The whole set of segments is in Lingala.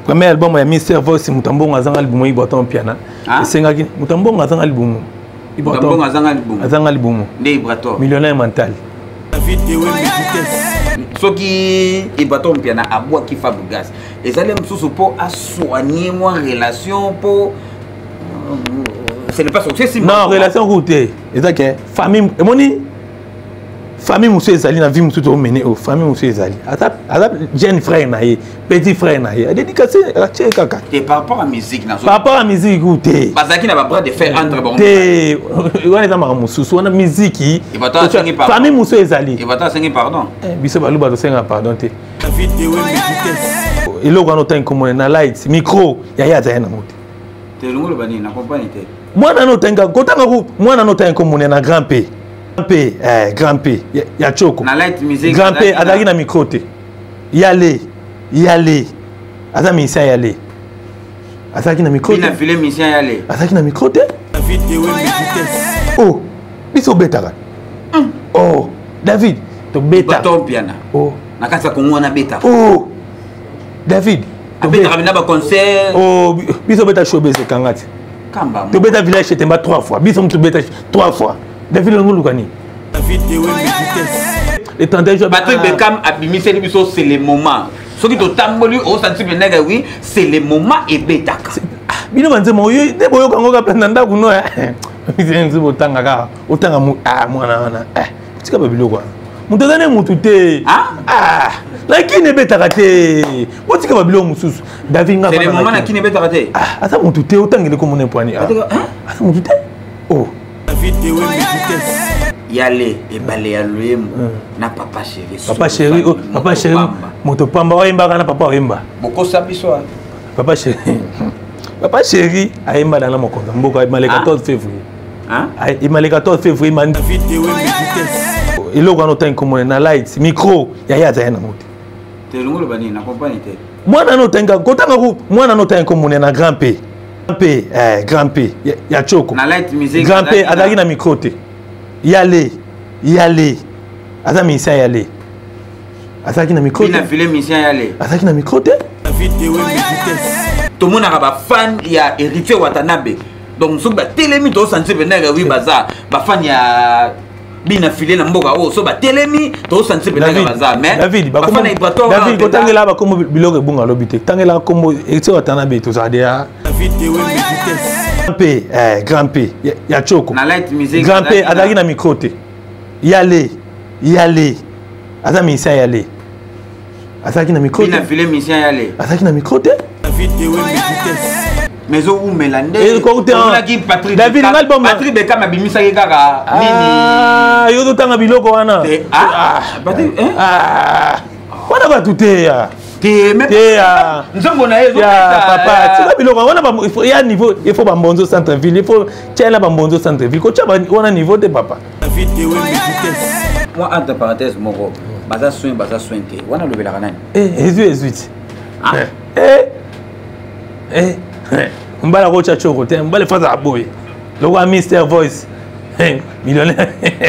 Premier album ya Mister Voice, moto mbongo azanga libumu, Ibrator Mpiana. Ah? Esengaki moto mbongo azanga libumu. Mbongo azanga libumu. Azanga libumu. Nde Ibrator. Millionnaire mental. Soki Ibrator Mpiana abwaki Fabregas, ezali mosusu mpo asoigne mwa relation mpo ce n'est pas succès. Non, relation ku te, eza ke famille emoni, famille mosusu ezali na vie mosusu tomene oyo, famille mosusu ezali aza jeune frère na ye, petit frère na ye, adédicace atie kaka. Te, par rapport à musique. Par rapport à musique ku te. Bazalaki na babras de fer entre bango. Te, wana eza makambo mosusu, wana musique, famille mosusu ezali. Asengi pardon. Biso baluba tosengaka pardon te. Eloko wana otangi komona na light micro ya ye, azali nango te. Mwana no otangi kotanga ku mwana no otangi komona na grand p p grand P ya choko, grand P azalaki na micro te. Yale yale aza musicien, yale azalaki na micro te, azalaki na micro te. Oh, biso obetaka. Oh David, tobeta. Oh, na kati ya Kongo wana beta. Oh David. Abetaka na baconcert. Oh, biso obeta showbase ekanga te, tobeta village Chetemba trois fois, biso moto tobeta trois fois. David, longo luka nini? Le 31 juin. Patrick Beckham abimiseli biso "C'est le moment". Soki totamboli, osanti mpendaka, oui, "C'est le moment" ebetaka. Bino banzembo oyo nde boyoka ngo kaka na ndako no nzembo, otanga kaka, otanga mwana wana, tika babiloko wana, moto aza ne motu te na kini ebetaka te, botika babiloko mosusu. David. Nga kini ebetaka te. Aza motu te, otangeli komona epwani, aza motu te, oh. Yale ebale ya loyembo na Papa Chéri. Papa Chéri, oh, Papa Chéri moto pamba oyembaka na papa oyemba. Bokosa biso. Papa Chéri, Papa Chéri ayemba na mokonzi mboka ema le 14 février, ema le 14 février. Ma eloko wana otangi komona na light micro ya ye, azali nango te. Mwana no otangi kotanga ku mwana no otangi komona na grand P p grand P ya choko, grand P azalaki na micro te. Yale yale aza musicien, yale azalaki na micro te, azalaki na micro te. Tomonaka bafan ya Héritier Watanabe, donc soki batelemi, tosanti pendaka, oui, baza bafan ya bina file na mboka oyo. So batelemi, tosanti pendaka baza, mais David, David, kotangela bakombo biloko ebunga alobi te, tangela kombo Héritier Watanabe, tozala deya P grand P ya choko, grand P azalaki na micro te. Yale yale aza musicien, yale azalaki na micro te, azalaki na micro te. Mais ezowumela nde. David. Patrick Bekam abimisaki kaka nini? Yo ozotanga biloko wana wana, bato te ya. Nzongo na ye. Papa, tika biloko wana ya niveau. Il faut bambonzo centre ville, il faut tiala bambonzo centre ville, kotia wana niveau te, papa. Mwa entre parenthèse moko, baza soin, baza soin te wana, olobelaka nani? Ezwi, ezwi ti mbala kotya coko te, mbala efazaka boye lokola Mister Voice, millionnaire,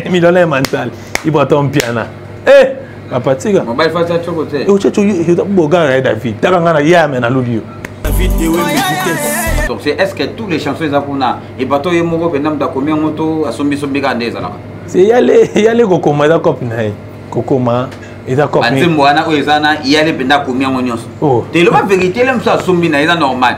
millionnaire mental, Ibrator Mpiana. Papa, tika. Mobali fatya coko te. Otya coko bogara ye. David, taka nga na yame naluli yo. Donc c'est, est ce que tous les chansons eza kuna ebato ye moko mpenza moto akomi yango to asombisombi kaka nde ezalaka? Yale yale kokoma eza cope na ye, kokoma eza cope. Banzembo wana oyo eza na yale mpenza akomi yango nyonso te? Eloba vérité, le mosu asombi na eza normal.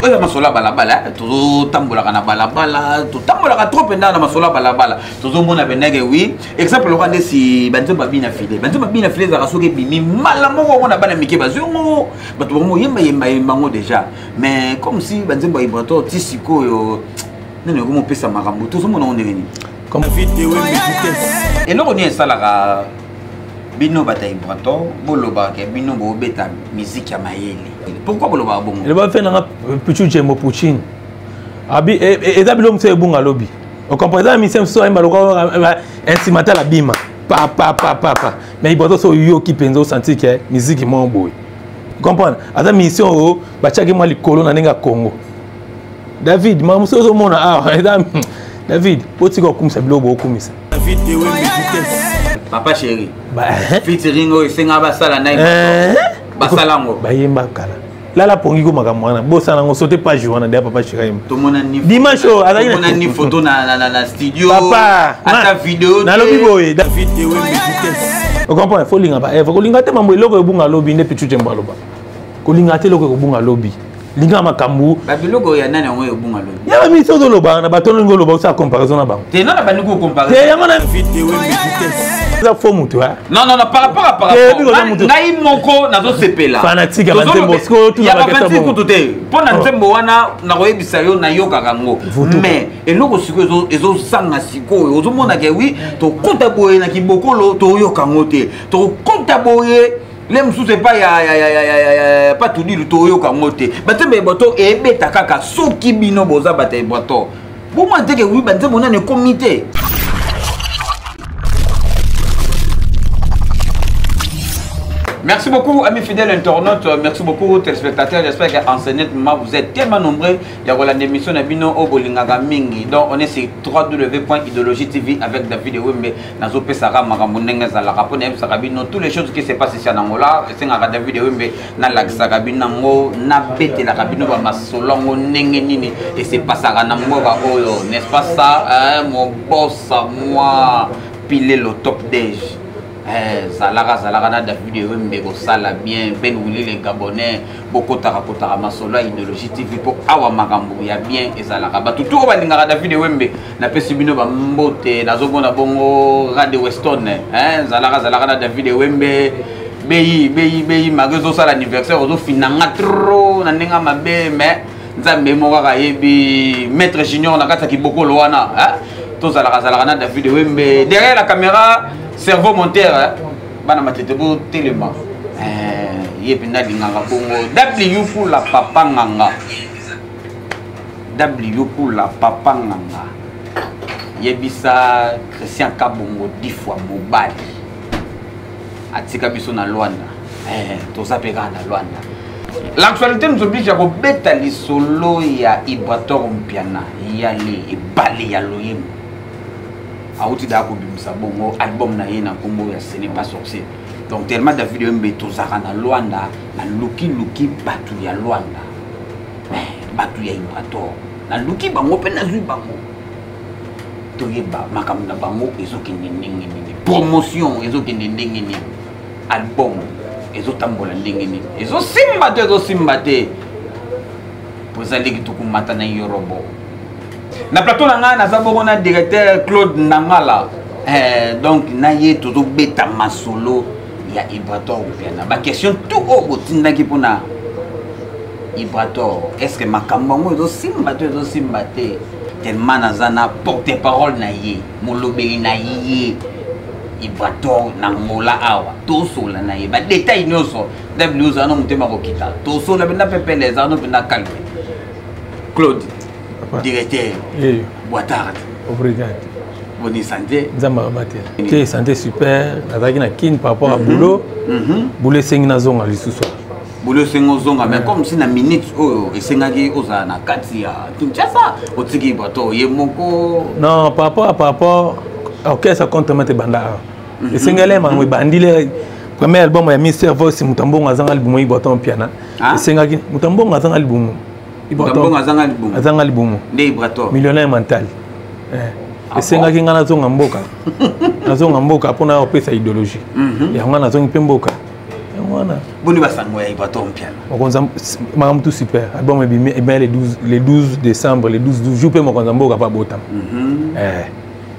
Oyo masolo ya balabala, tozotambolaka na balabala, totambolaka trop mpenza na masolo ya balabala, tozomona pendake, oui, exemple loka nde si banzembo babina file, banzembo babina file ezalaka soki ebimi mbala moko yango na bana mike bazwi yango, bato bango oyembayembayemba yango déjà. Mais comme si banzembo ya Ibrator ti sikoyo nani okomopesa makambo, tozomona ngo ndenge nini? Eloko nini esalaka bino bato ya Ibrator bolobaka bino bobeta musique ya mayele? Pourquoi bolobaka bongo? Eloba mpe nanga Pichu Jembo Puccini abi eza biloko mosusu ebunga lobi, ocomprend? Eza musicien mosusu ayemba lokola instrumental, abima pa pa pa pa pa, mais Ibrator so oyoki mpenza, osanti ke musique moko boye, comprendre? Aza musicien oyo batiaki mwa likolo na ndenge ya Congo. David, makambo mosusu ozomona awa eza, David, botika kokumisa biloko bokumisa. Papa Chéri featuring oyo esenga basala na Basala yango. Bayemba kala. Lala pongi ko makambo wana bosana yango sote page wana deya papa chéri ayemba. Tomona ni dimanche oyo azalaki tomona ni photo na na na, na studio. Papa, ata video. Nalobi boye. David Ewembe vitesse. Ocomprendre, faut linga ba Eve, kolinga te mambo eloko ebunga lobi nde Pichu Jembo aloba. Kolinga te eloko ekobunga lobi. Linga makambo. Ba biloko ya nani yango ebunga lobi? Ya ba miso ozoloba na bato olingi oloba osala comparaison na bango. Te non na bandi ko comparer. Te yango na David Ewembe vitesse. Eza faux mutu hein. Non non non par rapport à par rapport. Ngai moko nazosepela. Fanatique ya banzembo sikoyo tuna ba question bongo. Kutu te. Mpo na nzembo wana nakoyebisa yo nayokaka yango. Mais eloko sikoyo ezozanga sikoyo ozomona ke oui tokota boye na kibokolo toyoka yango te. Tokota boye le mosusu epai ya patudilu toyoka yango te. Banzembo ya Eboto ebeta kaka soki bino boza bato ya Eboto. Bomona te ke oui banzembo nani ekomi te. Merci beaucoup, amis fidèles internautes. Merci beaucoup, téléspectateurs. J'espère qu'en ce moment, vous êtes tellement nombreux. Il y a l'émission Nabino Obolingaka Mingi. Donc, on est sur www.idéologie TV avec David Wembe. Nazo Pesara Makambo Ndenge Zalaka. Pour nous, Bino, toutes les choses qui se passent ici en Angola. C'est David Wembe. Nalakisaka bino yango, nabetelaka bino bamasolo yango ndenge nini esepasaka na mboka oyo, n'est-ce pas ça, hein, mon boss moi Pilelo top dej eh, zalaka zalaka na David Wembe kosala bien Ben Willy le Gabonais bokotaka kotaka masolo ya Idéologie TV mpo awa makambo ya bien ezalaka bato tu oyo balingaka David Wembe napesi bino bambote nazomona bongo Radio Weston eh, zalaka zalaka na David Wembe beyi beyi beyi mage ozosala anniversaire ozofina nga trop na ndenge mabe mais nzambe moko kaka ayebi maître junior na kati ya kibokolo wana eh? tozalaka zalaka na David Wembe derrière la caméra cerveau monteur eh? Bana matete botelema eh, ye mpenza alingaka bongo W pour la papa nganga W pour la papa nganga yebisa Christian Kabongo 10 fois mobali atika biso na Luanda eh, toza mpe kaka na Luanda. L'actualité nous oblige ya kobeta lisolo ya Ibrator Mpiana yale ebale ya loyembo auti daa kobimisa bongo album na ye na nkombo ya Ce n'est pas sorcier. Donc tellement David Wembe tozalaka na Luanda nalukiluki bato ya Luanda eh, bato ya Ibrator naluki bango mpe nazwi bango toyeba makambo na bango ezokende ndenge nini, promotion ezokende ndenge nini, album ezotambola ndenge nini, ezosimba te ezosimba te po ezali tokomata na yorobo. Na plateau na ngai naza bongo na directeur Claude Nangala eh, donc na ye tozobeta masolo ya Ibrator Mpiana ba question tout oyo botindaki mpona Ibrator, est-ce que makambo yango ezosimba to ezosimba te? Tellement naza na porte-parole na ye, molobeli na ye Ibrator na Angola awa tosola na ye ba détail nyonso. W ozala na motema kokita tosola mpenza pepele ezala no mpenza calme. Claude, Papa. Directeur. Yeyo. Boa tarde. Obrigado. Boni santé. Nzambe abatela. Te santé super, nazalaki na Kin par rapport à boulot. Boulot esengi nazonga lisusu. Boulot esengi ozonga, mais comme si na minute oyo esengaki ozala na kati ya Kinshasa, otiki bato ye moko. Non, par rapport à par rapport orchestre contre maître banda awa. Esengeli makambo ebandi le premier album ya Mister Voice moto mbongo azanga libumu Ibrator Mpiana. Esengaki moto mbongo azanga libumu. Ibrator azanga libumu. Azanga libumu. Nde Ibrator. Millionnaire mental. Esengaki nga nazonga mboka. Nazonga mboka mpona opesa idéologie. Yango wana nazongi mpe mboka. Yango wana. Boni basango ya Ibrator Mpiana. Mokonzi makambo tout super. Album ebimi ebimi le 12 le 12 décembre, le 12 12 jour mpe mokonzi mboka pa botama.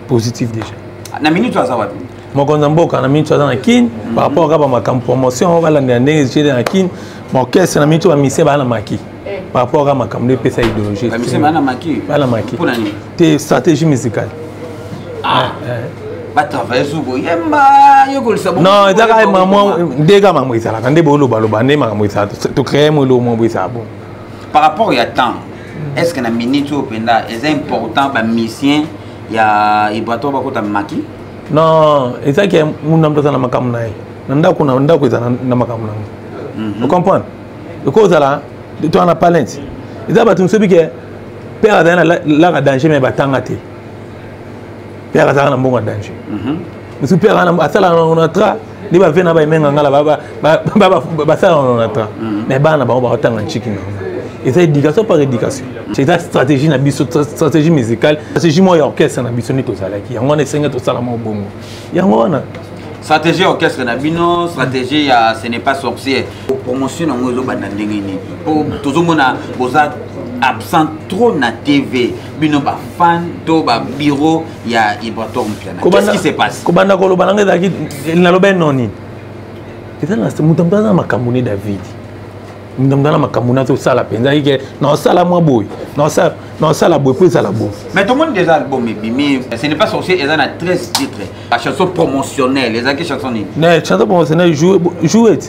Positif déjà. Na minute aza wapi? Mokonzi mboka na minute aza na Kin par rapport kaka makambo promotion balandela ndenge ezali na Kin. Orchestre na minute ba musicien bana maki. Par rapport à makambo nde epesa idéologie. Ba musicien bana maki. Bana maki. Mpona nini? Te stratégie musicale. Ah. Ba travailler sur koyemba yekolisa bongo. Non, ezaka mama nde kaka makambo ezalaka nde bolobaloba nde makambo ezalaka to créer mo eloko moko ezala bon. Par rapport ya temps, est-ce que na minute oyo mpenza eza important ba musicien ya Ibrator bakota maki? Non, ezaki muna moto aza na makambo na ye. Na ndako na ndako eza na makambo na yango. Vous comprenez? Ekozala to na palente. Eza bato mosusu bike père azali na laka danger mais batanga te. Père azalaka na mbongo ya danger. Mosusu père asalaka na tra Nde ba vena ba emenga ngala ba ba ba basala na tra. Mais bana bango bakotanga ntshiki normal. Eza éducation par éducation. Eza stratégie na biso, stratégie musicale, stratégie moko ya orchestre na biso nde tozalaki. Yango wana esengi tosala moko bongo. Yango wana stratégie orchestre na bino, stratégie ya Ce n'est pas sorcier, promotion yango ezobanda ndenge nini? Po tozomona boza absent trop na TV, bino bafan to babureau ya Ibrator Mpiana. Qu'est-ce qui se passe? Kobanda koloba nanga ezalaki naloba enoni eza na moto moto aza na makambo ne David, moto moto aza na makambo ne azosala mpenza ike naosala mwa boye, naosala boye mpo ezala boye. Mais tomoni déjà album ebimi, Ce n'est pas sorcier, eza na 13 titres. La chanson promotionnelle ezalaki chanson nini? Ne chanson promotionnelle, jouer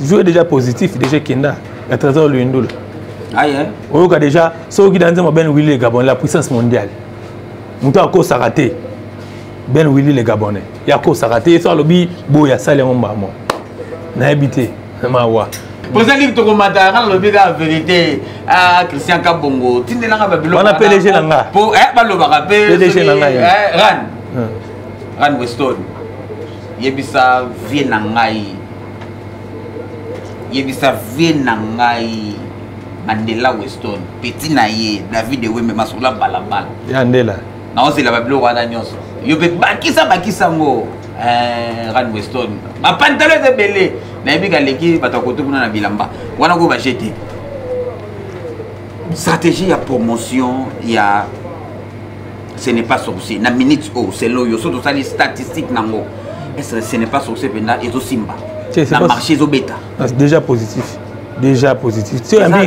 jouer déjà positif, déjà kenda ya Trésor Luyindula. Aye. Oyoka déjà soki na nzembo Ben Willy le Gabon, la puissance mondiale, moto akosaka te. Ben Willy le Gabonais ye akosaka te, so alobi boye asali yango mbamo, nayebi te, mawa. Président Ligue, tokomata nga nalobi kaka vérité. Ah, Christian Kabongo tindelanga babiloko. Wana PDG na nga. Po balobaka mpe PDG na ngai. Ran Ran Weston, yebisa vie na ngai, yebisa vie na ngai Mandela Weston, petit na ye David Ewembe, masolo balabala. Ya ndela. Naozela babiloko wana nyonso, yo mpe bakisa bakisa yango. Ran Weston, bapantalo eza ebele, nayebi kaleki bato ya kote kuna na bilamba wana koyo bajete. Stratégie ya promotion ya Ce n'est pas sorcier na minute oyo, selon yo, so tosali statistique nango, est ce que Ce n'est pas sorcier mpenza ezosimba na marché, ezobeta? Déjà positif, déjà positif.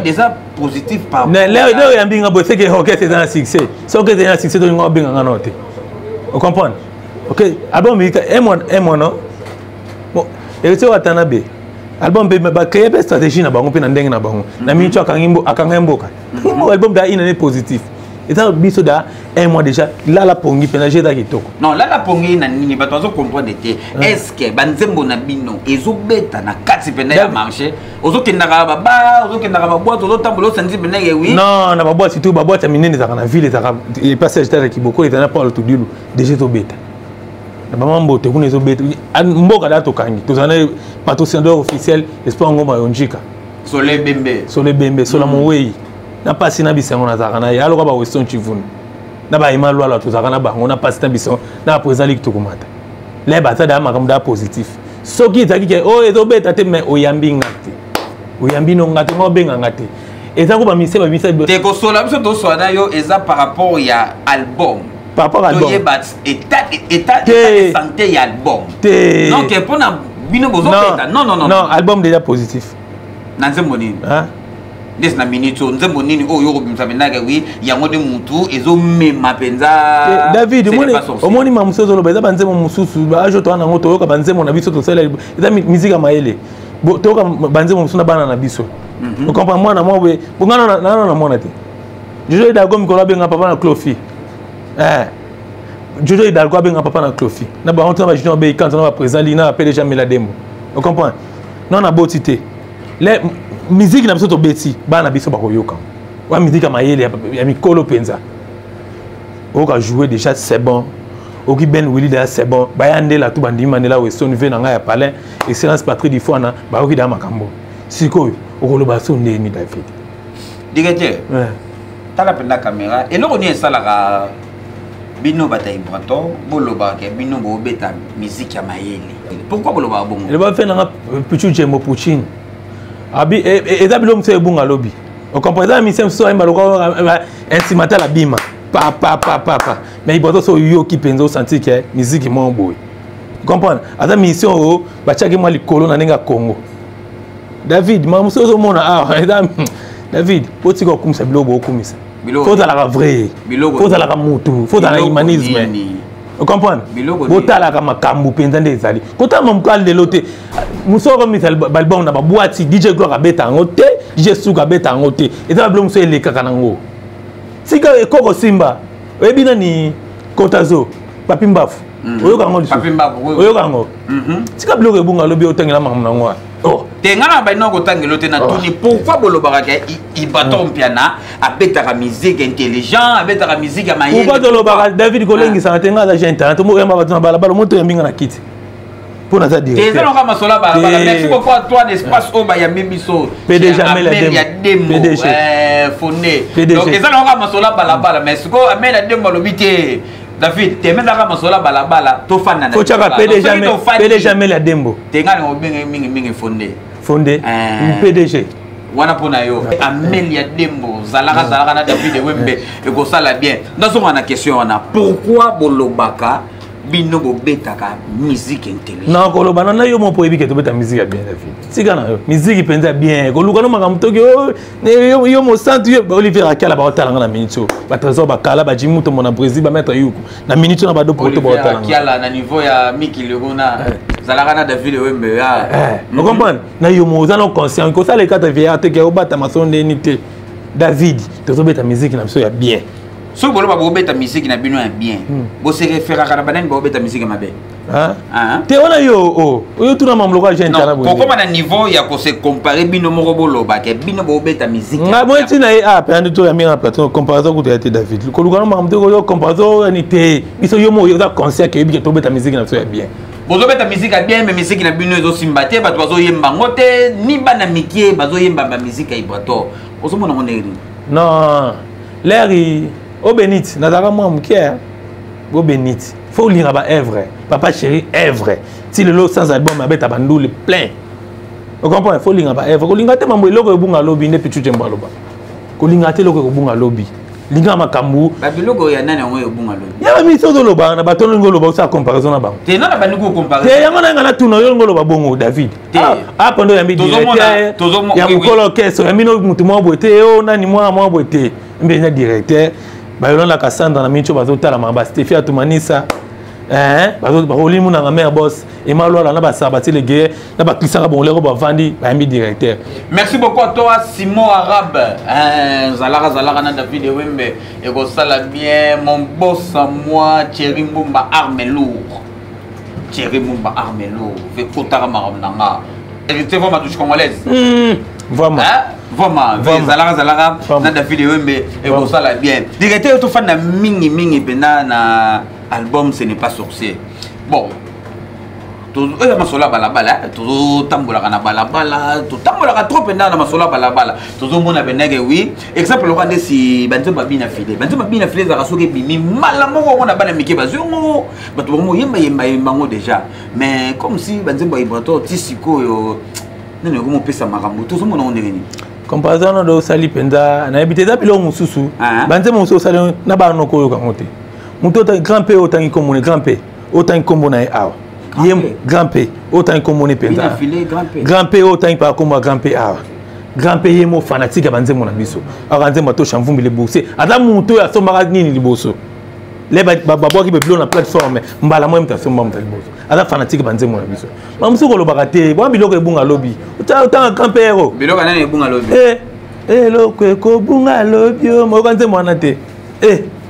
Déjà positif par Leo oyambi nga boye, seke orchestre eza na succès. Soki eza na succès, tolinga obenga nga nao te, ocomprendre? Ok, album un mois, un mois, non. Bon, Héritier Watanabe, album mpe bacréer mpe stratégie na bango mpe na ndenge na bango na miniti akangai mboka. Album da une année positif, eza biso da un mois déjà. Lala pongi mpenza, je eza kitoko. Non, lala pongi na nini? Bato bazocomprendre te. Est ce que banzembo na bino ezobeta na kati mpenza ya marché? Ozokendaka baba, ozokendaka baboîte, ozotambola, osandi mpenza ye wi? Non, na baboîte, surtout baboîte ya minene ezalaka na ville, ezalaka epasi agitaka kiboko, ezala na Paul Tudilu, déjà ezobeta na bama mbote kuna, ezobeta mboka da tokangi. Tozala na patrocinateur officiel Espoir Ngoma Yonjika. Sole Bembe. Sole Bembe, sola mowei na mpasi na bisango, nazalaka na ye aloka baweston chivunu na bayema lwala, tozalaka na bango na mpasi na biso na baprésident Ligue tokomata le baza da makambo da positif. Soki ezalaki ke oyo ezobeta te, mais oyambi nga te, oyambi no nga te, nga obenga nga te, eza ko bamise bamise. Te, kosola biso tosola na yo eza par rapport ya album. Par rapport à album. Toyeba état de santé ya album. Te. Donc mpona bino bozobeta, non, non, non. Non, album déjà positif. Na nzembo nini ndesi na minute oyo? Nzembo nini oyo okobimisa mpenzaka wi yango nde mutu ezomema mpenza? David, omoni ma mosusu ozoloba eza banzembo mosusu baage toa nango, toyoka banzembo na biso tosala, eza musique ya mayele. Toyoka banzembo mosusu na bana na biso, ocomprendre? Mwana mwa boye bonga nano na mwana te. Jojo Hidalgo mikolo abenga papa na Clofi. Jojo Hidalgo abenga papa na Clofi na bango tona bajunior bei kanto na baprésident li na bapdg Mela Dembo, ocomprendre? Non, naboti te, le musique na biso tobeti, bana na biso bakoyoka wa musique ya mayele ya mikolo mpenza. Oyoka jouer déjà, c'est bon. Oki Ben Willy déjà, c'est bon. Baya ndela tu bandimi Mandela Weston ve na ngai ya palin, excellence Patrick Difwana, bayoki da makambo. Sikoyo okoloba so ndeni, David? Directeur, tala mpenza caméra. Eloko nini esalaka bino bato ya Ibrator bolobaka bino bobeta musique ya mayele? Pourquoi bolobaka bongo? Eloba mpe nanga Pichu Jembo Puccini abi eza biloko mosusu ebunga lobi, ocomprendre? Eza mission mosusu ayemba lokola instrumental abima pa pa pa pa pa, mais Ibrator so oyoki mpenza, osanti ke musique moko boye, comprendre? Aza mission oyo batiaki mwa likolo na ndenge ya Congo. David, makambo mosusu ozomona awa eza, David, otika kokumisa biloko bokumisa. Fo ozalaka vrai, fo ozalaka mutu, fo ozala na humanisme, ocomprendre? Botalaka makambo mpenza nde ezali kotala mamuka lelo te. Mosu okomisa balbum na babwati, DJ Gloire abeta yango te, DJ Suka abeta yango te. Eza babiloko mosusu elekaka nango. Sika ekoko simba, oyebi nani Kotazo Papi Mbafu? Oyoka yango lisusu, oyoka yango. Tika biloko ebunga alobi, otangela makambo nango wana. Oh. Te, nga na bino kotangelo te. Natuni pourquoi bolobaka ke Ibrator Mpiana abetaka musique intelligent, abetaka musique ya mayele. Pourquoi tolobaka, David? Kolengisaka te, nga aza jeune talent, tomoyamba bato na balabala, moto oyambi nga na kiti. Mpo naza directeur masolo ya balabala. Merci beaucoup à toi, l'espace oyo bayambi biso. PDG Amel ya Dembo, PDG Fondé. Donc eza nango masolo ya balabala, mais sikoyo Amel ya Dembo alobi te, David, temezaka masolo ya balabala, tofanda na kotiaka PDG Amel ya Dembo. Te, ngai obenge mingi mingi Fondé. Fondé, PDG. Wana mpo na yo, Amel ya Dembo, zalaka zalaka na David Wembe, ekosala bien. Nazonga na question wana: pourquoi bolobaka bino bobetaka musique intelligent? Na koloba na yo moko, oyebi ke tobeta musique ya bien. David, tika na yo, musique mpenza ya bien. Koluka no makambo toki yo mosantu, yo Olivier Akala, baotalanga na minute oyo, batrésor bakala, bajimi mutombo na Brésil, bamaître yuku na minute oyo na bado poto baotalanga na niveau ya mikili kuna, zalaka na David Wembe ya. Ocomprendre na yo mo, oza na conscient kosala ekata vieillard te ke obata maso ndeni te. David, tozobeta musique na biso ya bien. Soki boloba bobeta musique na bino ya bien, bose référaka na banani bobeta musique ya mabe? Te, wana yo oyo tuna mambo lokola jeune tala. Kokoma na niveau ya kose comparer, bino moko bolobaka bino bobeta musique. Nga boye ntina ye a mpe to ya mingi na plateau, comparaison kutu ya te. David, koluka no makambo te, koyo comparaison ni te. Biso, yo moko oza conscient ke oyebi ke tobeta musique na biso ya bien. Bozobeta musique ya bien, mais musique na bino ezosimba te. Bato bazoyemba yango te, ni bana mike bazoyemba bamusique ya Ibrator. Ozomona ngo ndenge nini? Non, leri obenit nazalaka mwa moke. Obenit, faut olinga baœuvre Papa Chéri, œuvre ti lelo sans album abeta bandule plein. Ocomprendre? Faut olinga baœuvre, kolinga te mambo eloko ebunga lobi. Nde Pichu Jembo aloba, kolinga te eloko ekobunga lobi, linga makambo. Babiloko ya nani yango ebunga lobi? Ya bamisi ozoloba na bato, olingi oloba, osala comparaison na bango. Te, nana bandi kocompare. Te, yango nanga natuna yo, olingi oloba bongo, David. Apo nde oyambi directeur ya mokolo orchestre, oyambi no mutu moko boye te, o nani mwana moko boye te, mbe eza directeur Bayolanda Cassandra na minti oyo bazotalama, bastefi atumanisa bakolimu nanga mare boss emalwala na basabati lege na baklisaka bongoleko bavandi, bayambi directeur. Merci beaucoup à toi, Simon Arabe. Zalaka zalaka na David Wembe, ekosala bien. Mon boss à moi, Thierry Mbumba, arme lourd. Thierry Mbumba, arme lourd, vekotaka makambo na nga, héritier vraiment touche congolaise. Vraiment. Hein? Vraiment, zalaka zalaka na David Wembe, ekosala bien. Directeur, tofanda mingi mingi mpena na album Ce n'est pas sorcier. Bon, oyo masolo ya balabala, tozotambolaka na balabala, totambolaka trop mpenza na masolo ya balabala. Tozomona pendake, oui, exemple loka nde si banzembo babina file, banzembo babina file ezalaka soki ebimi mbala moko, omona bana mike bazwi yango, bato bango yembayembayemba yango déjà. Mais comme si banzembo ya Ibrator ti sikoyo nani okomopesa makambo, tozomona ngo ndenge nini? Comparaison wana nde osali mpenza, nayebi te. Eza biloko mosusu, banzembo mosusu osali na bana okoyoka yango te. Moto Grand P otangi nkombo ne, Grand P otangi nkombo na ye awa, ye Grand P otangi nkombo ne mpenza, Grand P oyo otangi mpaka nkombo ya Grand P awa. Grand P ye mo fanatique ya banzembo na biso. Aka nzembo atosha mvumbi le boursier, aza moto oyo asombaka nini liboso le babwaki babilo na plateforme, mbala moko moto asomba, moto liboso. Aza fanatique banzembo na biso. Mamosusu kolobaka te, bwa biloko ebunga lobi, otanga Grand P ero. Biloko nani ebunga lobi? Eloko ekobunga lobi, oyoka nzembo wana te.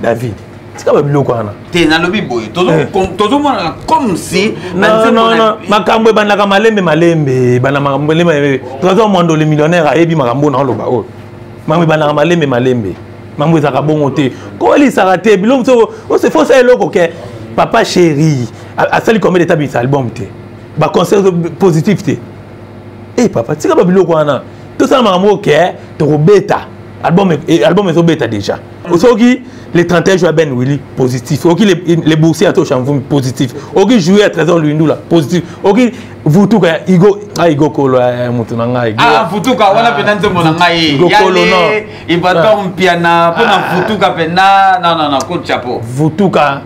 David, tika babiloko wana. Te, nalobi boye, tozomonana comme si makambo ebandaka malembe malembe, ebanda makambo malembe malembe. Trésor Mwando le millionnaire ayebi makambo na oloba oyo. Makambo ebandaka malembe malembe, makambo ezalaka bongo te, kowelisaka te. Biloko mosusu ose fo osala eloko ke Papa Chéri asali combien d'état bisa album te, baconcert positif te. E papa, tika babiloko wana, tosala makambo oke tokobeta album. Album ezobeta déjà. Soki le 31 juin, Ben Willy positif, oki les boursiers ya Tosha Mvumi positif, oki jouer ya Trésor Luindula positif, oki Vutuka ya Igo, ah, Igo Kolo, moto na ngai. Ah, Vutuka wana mpenza nzembo na ngai. Igo Kolo, non. Ibrator Mpiana mpona Vutuka mpenza, non non non, coup de chapeau. Vutuka.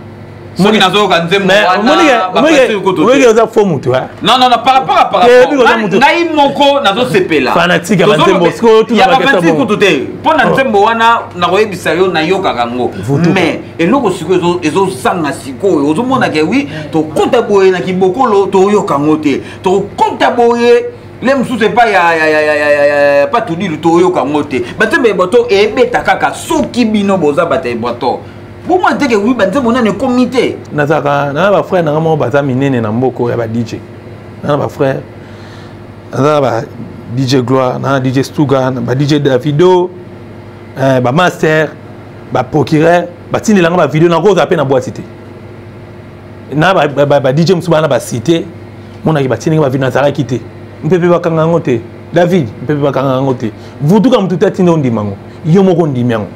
Soki nazoyoka nzembo wana, oza faux mutu. Non non non, par rapport à par rapport ngai moko nazosepela. Fanatique ya banzembo. Ya bafanatique kutu te. Mpo na nzembo wana, nakoyebisa yo, nayokaka yango, mais eloko sikoyo ezosanga sikoyo, ozomonaka wi tokota boye na kibokolo, toyoka yango te. Tokota boye le mosusu epai ya patudilu, toyoka yango te. Banzembo ya bato ebeta kaka soki bino boza bato ya Ibrator, bomona teke wi banzembo nani ekomi te. Nazalaka na bafrère nanga moko baza minene na mboko ya ba DJ. Na bafrère naza na ba DJ Gloire, na DJ Stuga, ba DJ Davido, bamaster, baprocureur batindelanga bavideo. Nakozala mpe na boîte te na ba DJ mosusu bana basite. Monaki batindaki bavi, nazalaki te. Mpepe bakanga yango te, David. Mpepe bakanga yango te. Vutuka motu te atinda ondima yango, yo moko ondimi yango.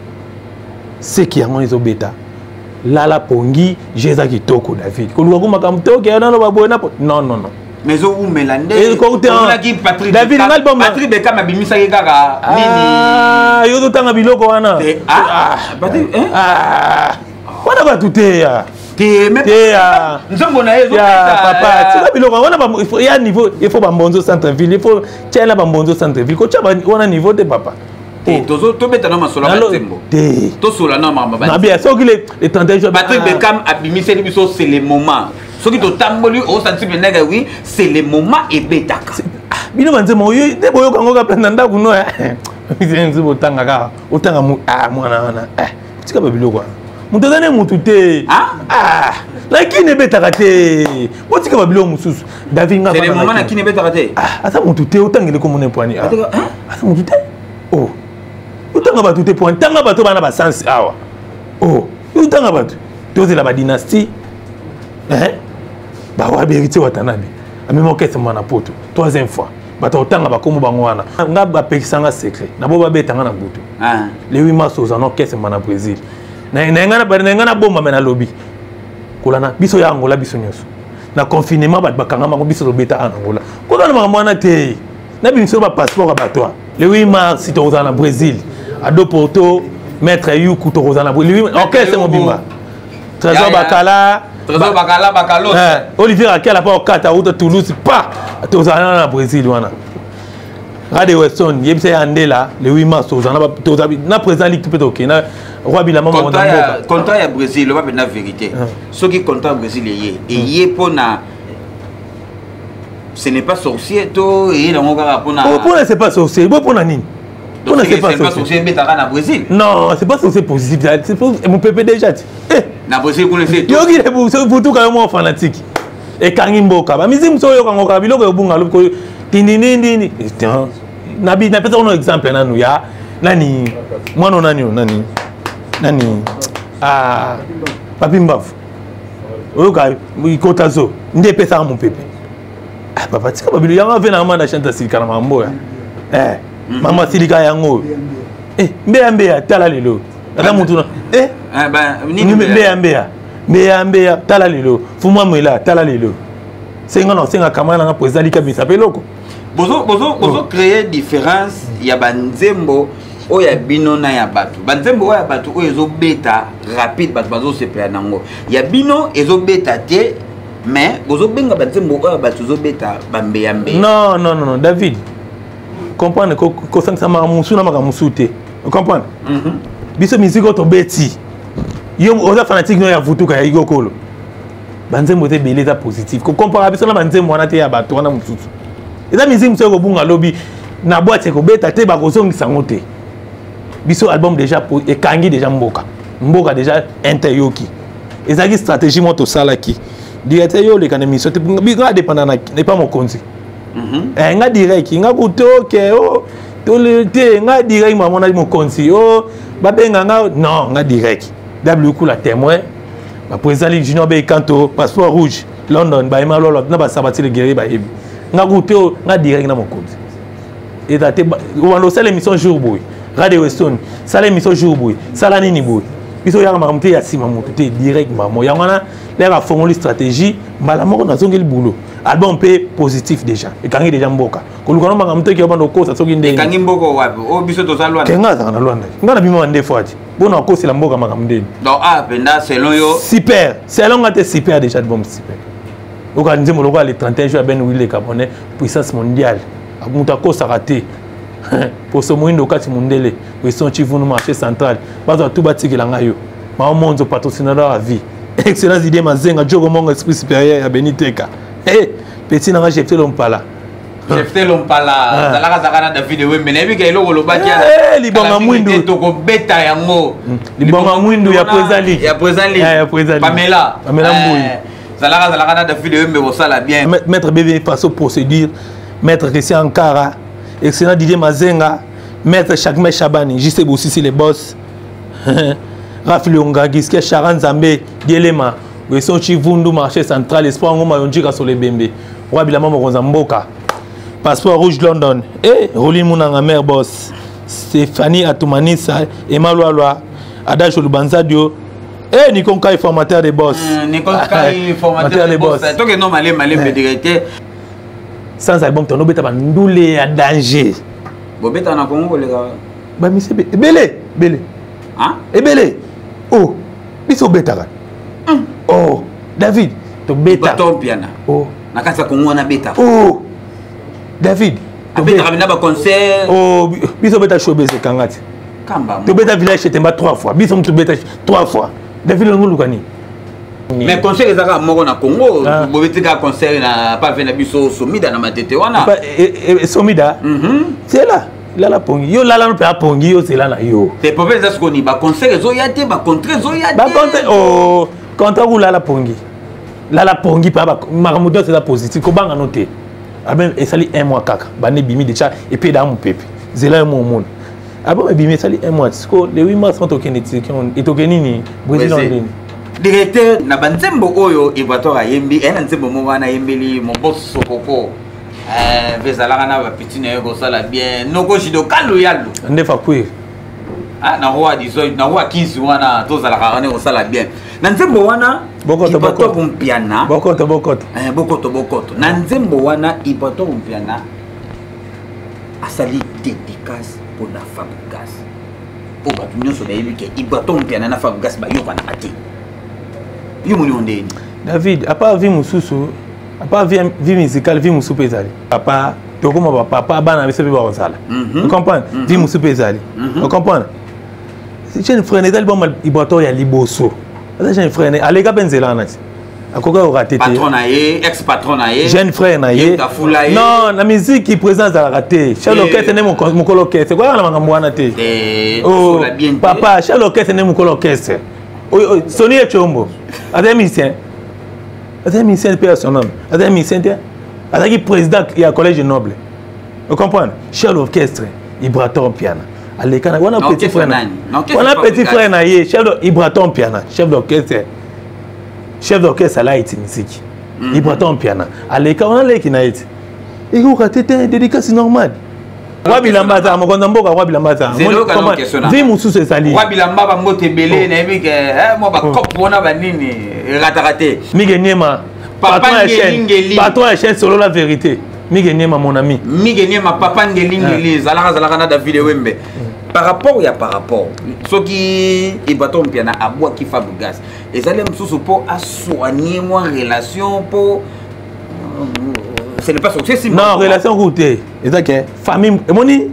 Seki yango ezobeta lala pongi je eza kitoko. David, koluka ko makambo te, oke nano baboye na non, non, non. Mais ezowumela nde. David, Patrick Beckham abimisaki kaka nini? Yo ozotanga biloko wana. Wana bato te ya te, nzembo na ye. Papa, tika biloko wana ya niveau. Il faut bambonzo centre ville, il faut tiela bambonzo centre ville, kotia wana niveau te, papa. Tobeta na masolo ya banzembo. Te. Tosola na makambo. Na bien, soki le 31 juin. Patrick Beckham abimiseli biso "C'est le moment". Soki totamboli, osanti mpendaka oui, "C'est le moment" ebetaka. Bino banzembo oyo nde boyoka yango kaka na ndako no. Nzembo otanga kaka, otanga mwana wana. Tika babiloko wana, moto aza ne motu te. Na kini ebetaka te, botika babiloko mosusu, David. Nga na kini ebetaka te. Aza motu te, otangeli komona epwani, aza motu te. Oh, otanga bato te poani, tanga bato bana basansi awa. Oh, otanga bato, tozela badynastie bawabi. Héritier Watanabe amemi orchestre mwana poto troisième fois. Bato otanga bakombo bango wana, nga bapekisanga secret na bo babetanga na butu. Le 8 mars oza na orchestre mwana Brésil. Na nga nabomba me nalobi kolana biso ya Angola, biso nyonso na confinement, bato bakanga bango, biso tobeta na Angola. Kozala makambo wana te, na biso bapasseport ya bato. Le 8 mars tokozala na Brésil, Ado Porto, maître Yuku, tokozala na orchestre mobimba, Trésor Bakala. Trésor Bakala, Bakalo. Olivier Akela pa okata auta Toulouse pa tozala na Brésil wana. Rade Weston, yebisa ya Andela, le 8 mars tozala na président ligue mpe tokende na roi bilamba. Contrat ya Brésil, loba mpenza vérité, soki contrat ya Brésil eye mpona "Ce n'est pas sorcier" to eye nango kaka mpona? Mpona "C'est pas sorcier" bo mpona nini? Mpona "C'est pas sorcier" ebetaka na Brésil? Non, c'est pas sorcier positif, mopepe déjà ti. Na Brésil kuna. Yoki butuka yo moko fanatique, ekangi mboka. Bamiziki mosusu oyokango kaka biloko ebunga lobi tindindindindi. Napesa kono exemple nanu ya nani, mwana nani oyo, nani nani, Papi Mbavu, oyoka ikota zo nde epesaka mopepe. Papa, tika babilo yango. Ave na manda chante asilika na makambo oyo. Mama asilika yango oyo mbeya mbeya, tala lelo ata mutu na mbeya mbeya mbeya mbeya, tala lelo fumwa mwela, tala lelo. Senga na osenga kamara nanga président likamisa mpe eloko. Bozo créer différence ya banzembo oyo ya bino na ya bato. Banzembo oyo ya bato oyo ezobeta rapide, bato bazosepela nango. Ya bino ezobeta te, mais bozobenga banzembo oyo ya bato ezobeta bambeya mbeya. Non, non, non, David, comprendre, kosangisa makambo mosusu na makambo mosusu te, comprendre. Biso musique oyo tobeti, yo oza fanatique no ya vutuka ya igokolo, banzembo eza ebele, eza positif. Kocompara biso na banzembo wana te ya bato wana mosusu. Eza musique mosusu ekobunga lobi na boîte, ekobeta te, bakozongisa yango te. Biso album déjà ekangi déjà mboka, mboka déjà interyoki. Ezalaki stratégie moko tosalaki. Directeur, yo oleka na émission te, nga adépenda na epa mokonzi. Nga direct, nga kutu oke o te, nga direct mamona mokonzi o babenga nga. Non, nga direct W Kula témoin, baprésident ligue junior bekanto, passeport rouge London, bayema lolo na basabati le guerrier, bayebi nga kutu o nga direct na mokonzi. Eza te wana osala émission jour boye, Radio Weston sala émission jour boye, sala nini boye. Biso oyaka makambo te ya nsima motu te, direct mamo yango wana. Lere afongoli stratégie mbala moko, nazongeli boulot. Album mpe positif déjà, ekangi déjà mboka. Koluka no makambo te, obanda okosa soki ndenge. Ekangi mboka wapi? Oyo biso toza Lwanda. Nga azalaka na Lwanda, nga na bima nde fois ti mpona okosela mboka makambo ndeni. Donc ah mpenza selon yo? Super, selon nga te, super déjà, album super. Oka nzembo lokola "Le 31 juin" Ben Wile Camerounais, puissance mondiale, moto akosaka te. Poso moyindo kati mondele, Weston Chivunu, marché central, bazwa tu batikela ngai yo mao monzo, patrocinateur à vie, excellence Didier Mazenga Jogo Mongo, esprit supérieur ya Beni Teka. Hey, petit nanga Jefte Lompala. Jefte Lompala azalaka zaka na David Wembe, nayebi ka eloko olobaki. Libonga mwindu. Tokobeta yango. Libonga mwindu ya président ligue. Ya président ligue. Ya président ligue. Pamela. Pamela Mbuyi. Zalaka na David Wembe, kosala bien. Maître Bébé Faso procédure, maître Christian Ankara, excellent Didier Mazenga, maître Chakme Chabani, JC Bossisi les boss, Raf Lionga Giske Charan Nzambe Dielema, Weson Chivundu, marché central, espoir Ngoma Yonjika Solebembe. Roi bilamba mokonzi ya mboka. Passeport rouge London. Eh, Rolly Munanga mère boss. Stéphanie Atumanisa, Emma Lualua, Adage Lubanzadio. Eh, Nikon Kai, formateur des boss. Nikon Kai, formateur des boss. Toke non malé malé eh. Directeur. Sans album, ton obeta ba ndule ya danger. Bobeta na Congo les gars. Ba mise ebele, ebele. Hein? Ebele. Oh, biso betaka. Oh, David, to beta. Bato piana. Oh. Na kati ya Congo wana beta. Oh. David, abetaka bina ba concert. Oh, biso beta showbiz ekanga ti. Kamba. Tobeta village Chetemba 3 fois. Biso mutu beta 3 fois. David longo lukani. Mais concert ezaka moko na Congo, ah. Bobeti ka concert na pa na biso Somida na Matete wana. Pa, e, e, Somida. C'est là. Lala pongi. Yo lala no pe apongi yo zela na yo. Te problème eza sikoyo ba concert ezoya te, ba contrat ezoya te. Ba contrat oh, contrat ku lala pongi. Lala pongi pa ba makambo nyonso eza positif kobanga no te. Album esali un mois kaka bande ebimi déjà epe eda mopepe zela yo momona album ebimi esali un mois siko le 8 mars tokende Turquie etokende nini Brésil en nini directeur na banzembo oyo Ibrator ayembi na nzembo moko wana ayembeli moboso sokoko mpe ezalaka na bapeti na ye kosala bien noko jido kalu yalu nde fakwir na roi 18 na roi 15 wana tozalaka wana kosala bien na nzembo wana Ibrator Mpiana bokoto bokoto bokoto bokoto na nzembo wana Ibrator Mpiana asali dédicace mpona Fabregas mpo bato nyonso bayebi ke Ibrator Mpiana na Fabregas bayokanaka te. Yo moni ondeni David, à part vie mosusu, à part vie, vie musicale, vie mosusu mpe ezali papa tokoma bapapa bana biso mpe bakozala. Ocomprendre? Vie mosusu mpe ezali. Ocomprendre? Jeune frère ezali boma Ibrator ya liboso aza jeune frère aleka mpe nzela wana ti akoki korate te. Patron na ye, ex patron na ye, jeune frère na ye. Non, na musique président azalaka te. Chef d'orchestre nde mokolo orchestre koyaka na makambo wana te. Papa chef d'orchestre nde mokolo orchestre. Soni Echombo aza musicien, aza musicien mpe ya son homme, aza musicien te, azalaki président ya collège noble. Ocomprendre? Chef d'orchestre Ibrator Mpiana aleka wana petit frère na wana petit frère na ye chef Ibrator Mpiana chef d'orchestre, chef d'orchestre alaiti musique. Ibrator Mpiana aleka wana leki na ye ti ekoka te te dédicace normale. Roi bilamba azala mokonzi ya mboka, roi bilamba azala vie mosusu ezali. Roi bilamba bambote ebele nayebi ke mwa bacope wana banini erataka te. Mige Niema patron ya chaîne, patron ya chaîne solo la vérité. Mige Niema mon ami. Mige Niema papa Ngeli Ngeli zalaka zalaka na David Wembe. Par rapport ya par rapport soki Ibrator Mpiana abwaki Fabregas ezali mosusu mpo asoigne mwa relation mpo ce n'est pas succès. Non, relation ku te eza ke famille emoni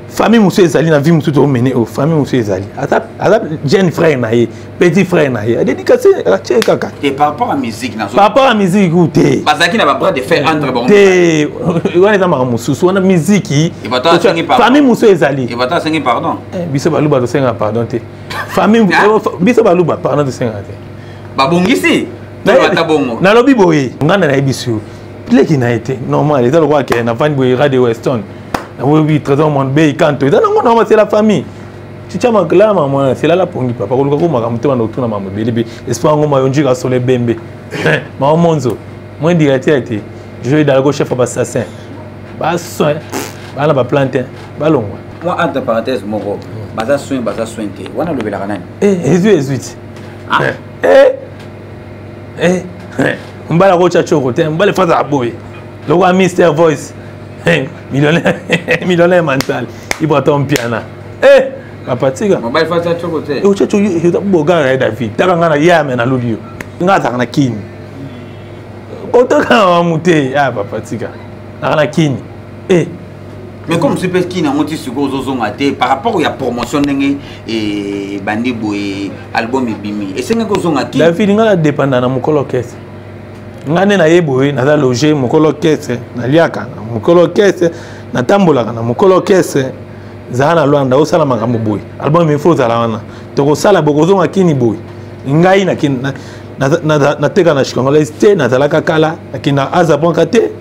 famille mosusu ezali na vie mosusu tomene oyo famille mosusu ezali aza jeune frère na ye, petit frère na ye adédicace atie kaka. Te par rapport à musique na par rapport à musique ku te. Bazalaki na ba bras de fer entre bango. Te wana eza makambo mosusu wana musique famille mosusu ezali. Ibrator asengi pardon. Biso baluba tosengaka pardon te. Famille biso baluba pardon tosengaka te. Babongisi nalobi boye ngai na nayebi biso leki na ye te normal eza lokola ke navandi boye radio Weston naboyebi Trésor Monde Bay kanto eza nango normal, c'est la famille. Chichama lala mama c'est lala pongi papa koluka ko makambo te banda kotuna makambo ebele mpe espoir yango mayo njika solo ebembe mama monzo moins directeur te joe dalgo chef ya bassassin basoin bana baplante balongwa. Mwa entre parenthèse moko baza soin baza soin te wana olobelaka nani? Ezwi ezwi ti mbala kotya coko te mbala efazaka boye lokola Mister Voice millionnaire, millionnaire mental Ibrator Mpiana papa tika otya coko bogara ye David taka ngai na yame naluli yo ngai azalaka na kini otaka mamu te papa tika naka na kini. Mais comme si mpe kini yango ti sikoyo ozozonga te par rapport ya promotion ndenge ebandi boye album ebimi esengaki ozonga ki. David ngai nadépenda na mokolo orchestre ngai nde naye boye naza loge mokolo orchestre naliaka na mokolo orchestre natambolaka na mokolo orchestre zala na Lwanda osala makambo boye album il faut ozala wana tokosala boye kozonga kini boye ngai nateka na congolaise te nazalaka kala nakenda azaponka te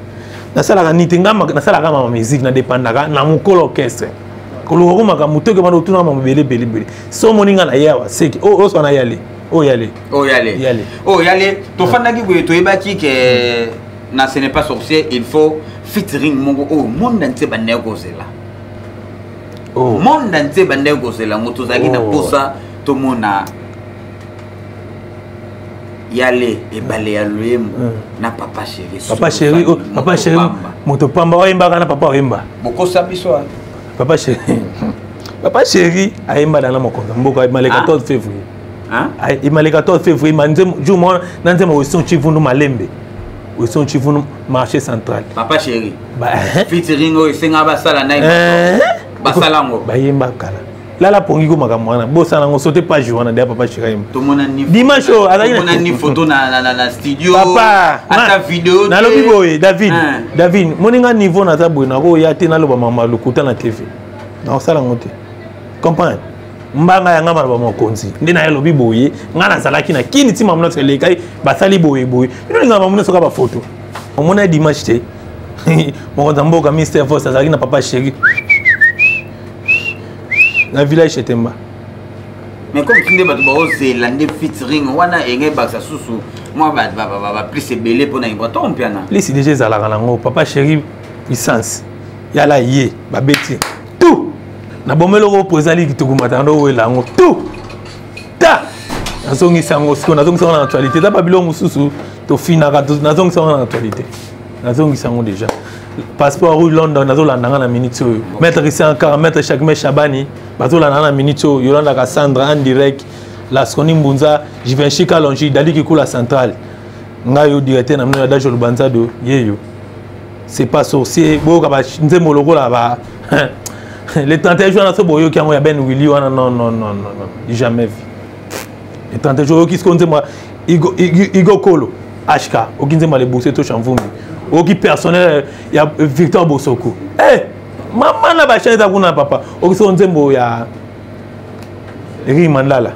nasalaka nini te ngai nasalaka mama musique nadépendaka na mokolo orchestre koluka ko makambo toke bana otuna makambo ebele ebele ebele so omoni ngai na ye awa seki oswa na yale oyo yale oyo yale yale oyo yale tofandaki boye toyebaki ke Na Ce n'est pas sorcier, il faut featuring moko oyo monde entier bandeki kozela. Oh. Monde entier bandeki kozela yango, tozalaki na posa tomona yale ebale ya loyembo na Papa Chéri. Papa Chéri, oh, Papa Chéri moto pamba oyembaka na papa oyemba. Bokosa biso. Papa Chéri, Papa Chéri ayemba na mokonzi mboka le 14 février. Ayemba le 14 février, ma nzembo jour moko na nzembo Weston Chivundu Malembe, Weston Chivundu marché central. Papa Chéri featuring oyo esenga basala na basala yango. Bayemba kala, lala pongi ko makambo wana, bosala yango, saute page wana deya. Papa Chéri ayemba dimanche oyo. Azalaki photo na studio. Papa. Ata video. Nalobi boye, David, David, moninga, niveau naza boye, nakoya te naloba mama lokuta na TV, nakosala yango te, comprendre mbanga yanga maloba mokonzi nde na ye alobi boye. Ngai nazalaki na kini ntima nyonso elekai, basali boye boye, bino olingaka mamu nyonso kaka bafoto. Omona dimanche te, mokonzi ya mboka Mister Vos azalaki na Papa Chéri na village Chetemba. Mais comme ti nde bato baozela nde featuring wana enge ebakisa susu mwa baplus ebele mpona Ibrator Mpiana. Plus déjà ezalaka nango Papa Chéri puissance yala ye babeti tout na bomeloko président liki tukumata ndo owela yango tout ta. Nazongisa yango sikoyo, nazongisa yango na actualité. Eza babiloko mosusu tofinaka, nazongisa yango na actualité, nazongisa yango déjà. Passeport rouge London nazolanda nga na minute oyo. Maître Christian Kara, maître Chakme Chabani bazolanda nga na minute oyo. Yolanda Cassandra en direct, Lasconi Mbunza, Givenchy Kalongi, Dali Kikula centrale, ngai yo directeur na bino ya Dajo Lubanzado yeyo. C'est pas sorcier, boyoka banzembo lokola ba le 31 juin na so, boyoki yango ya Ben Willi wana. Non, non, non, non, non, jamais vu. Le 31 juin oyoki siko nzembo Igo Kolo HK, oki nzembo ya Lebuse to Chamvumbi, oyoki personnel ya Victor Bosoko. Eh, mama na bachaine eza kuna papa, oki siko nzembo ya Ri Mandala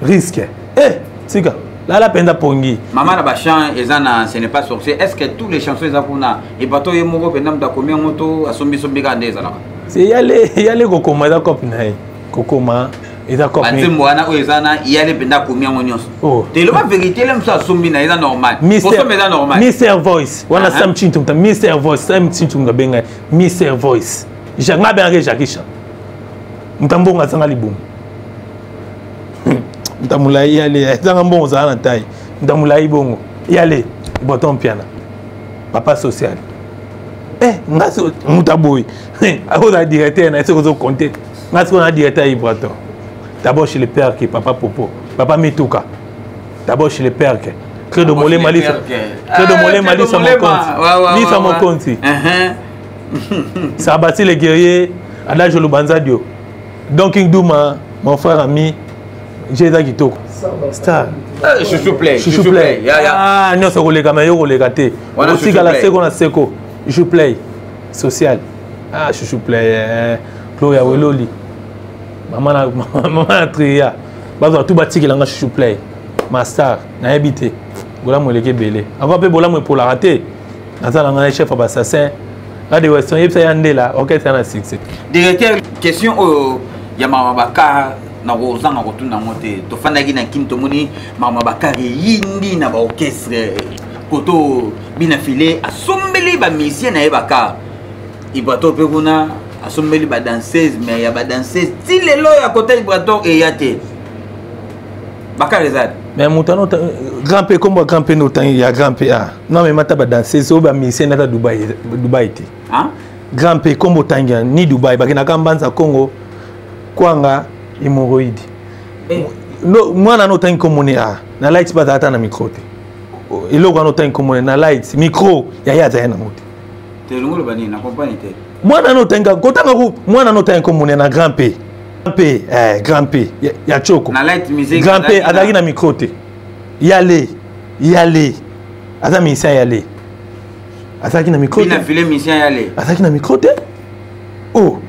risque. Eh, tika lala mpenza pongi. Mama na bachan eza na Ce n'est pas sorcier. Est ce que tous les chansons eza kuna ebato ye moko mpenza moto akomi yango to asombisombi kaka nde ezalaka? Yale yale kokoma eza cope na ye, kokoma eza cope. Banzembo wana oyo eza na yale mpenza akomi yango nyonso te? Eloba vérité, le mosu asombi na eza normal, kosomba eza normal. Mister Voice wana, Sam Chintu, Mister Voice, Sam Chintu abenga Mister Voice. Nga abengaki Jackie Chan, moto ambongo azanga libumu, moto molai yale ezanga mbongo, ozala na tai, moto molai bongo yale Boton Mpiana, papa social. Eh, nga moto aboyi akozala directeur na ye soki ozokonte. Nga sikoyo na directeur ya Ibrator, d'abord chez le père ke papa Popo, papa Mituka, d'abord chez le père ke Credo Molema Lisa, Credo Molema Lisa Mokonzi, Lisa Mokonzi, Sabati le guerrier, Adage Lubanzadio, Don King Duma, mon frère ami, j'ai kitoko star. Chouchou play. Chouchou play. Ah, nyonso koleka ma yo koleka te, otikala seko na seko. Chouchou play social. Ah, chouchou play, Gloria Weloli, mama na mama na tria, bazwa tu batikelanga chouchou play ma star. Nayebi te bolamu eleki ebele encore mpe bolamu epolaka te. Naza na ngai chef ya bassassin Radio Weston, yebisa ya ndela orchestre na succès. Directeur, question oyo ya mama bakar na kozanga kotuna yango te. Tofandaki na Kini, tomoni mama bakar eyindi na baorchestre koto bina file asombeli bamusicien na ye bakar, Ibrator mpe kuna asombeli badanseuse, mais ya badanseuse ti lelo ya kota Ibrator eya te, bakar eza. Mais moto wana grand p, kombo ya grand p nde otangi ya grand p. A non, mais mata badanseuse oyo bamusicien nata Dubai, Dubai te. Grand p, kombo otangi ni Dubai, bakendaka Mbanza Congo kwanga hémorroïde. Mwana wana otangi kombo ne a na light, bazala ata na micro te. Eloko wana otangi kombo na light micro ya ye azali nango te. Mwana wana otangi kotanga ku mwana wana otangi kombo ne na grand p, p, grand p ya choko, grand p azalaki na micro te. Yale yale aza musicien, yale azalaki na micro te, azalaki na micro te. Oh,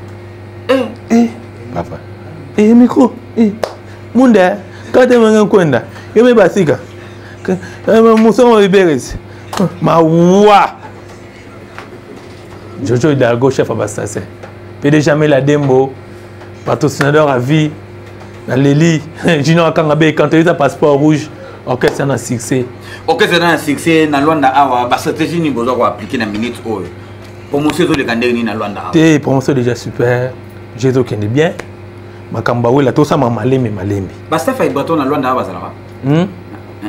eh, papa, eh, micro, eh, munda kate menge nkwenda yo me basika musongo liberesi mawa. Jojo Hidalgo, chef abassassin, PDG Amela Dembo, patrocinateur à vie, na Leli Junior Akanga be kanto eza passeport rouge. Orchestre na succès. Orchestre na succès na Luanda awa, ba stratégie nini boza ko appliquer na minute oyo? Promotion ezoleka ndenge nini na Luanda awa? Te, promotion déjà super. Ezokende bien. Makambo awela tosama malembe malembe. Bastaff ya Ibrator na Luanda awa bazalaka?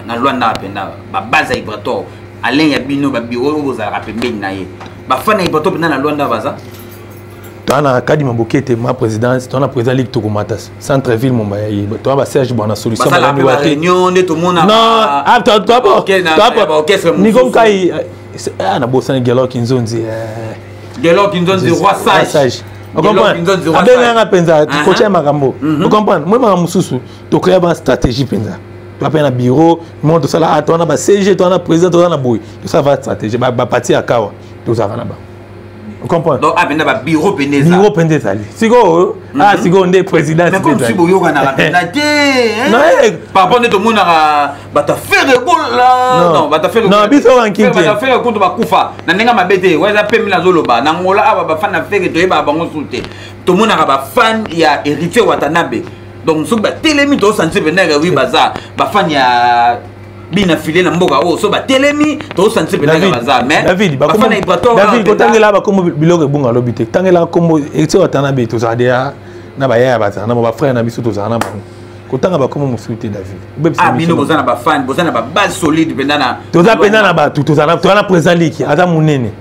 Na Luanda awa mpenza, babase ya Ibrator, Alain ya bino, babiro oyo bozalaka pembeni na ye. Bafana ya Ibrator mpenza na Luanda baza? Toza na Kadima Bokete, ma présidence, toza na président ligue tokomata centre ville momba ya ye, toza ba Serge Bwana solution. Réunion nde tomona. Non, ah, Nico Nkai, ah, nabosani Gelor Kinzonzi. Gelor Kinzonzi, roi sage. Abenganga mpenza kotia makambo, ocomprendre? Moi makambo mosusu tocréa ba stratégie mpenza, toa mpe na bureau mo tosala, a toa na ba CG, toa na président, toza na boye, tosala va stratégie bapati ya kawa, tozalaka na bango, comprendre? Donc apenda ba bureau pende eza. Bureau pende ezali sikoyo, ah, sikoyo nde président. Mais comme si boyokanaka mpenza te par rapport nde tomonaka bato afere gola, non, bato afere. Non, biso ranking te. Bato afere kutu bakufa na ndenge mabe te, oyo eza pembe. Nazoloba na Ngola awa, bafan na Ferre toyebaka bango su te. Tomonaka bafan ya Héritier Watanabe, donc soki batelemi tosentir mpenza oui, baza bafan ya bina file na mboka oyo. So batelemi tosentir mpenza baza, mais David, David, kotangela bakombo biloko ebunga alobi te. Tangela kombo Héritier Watanabe, tozala deya na bayaya, bazala na bafrère na biso, tozala na bango. Kotanga bakombo mosusu te, David. Ah, bino boza na bafan, boza na babase solide mpenza na Toza mpenza na bato, tozala na président liki aza monene,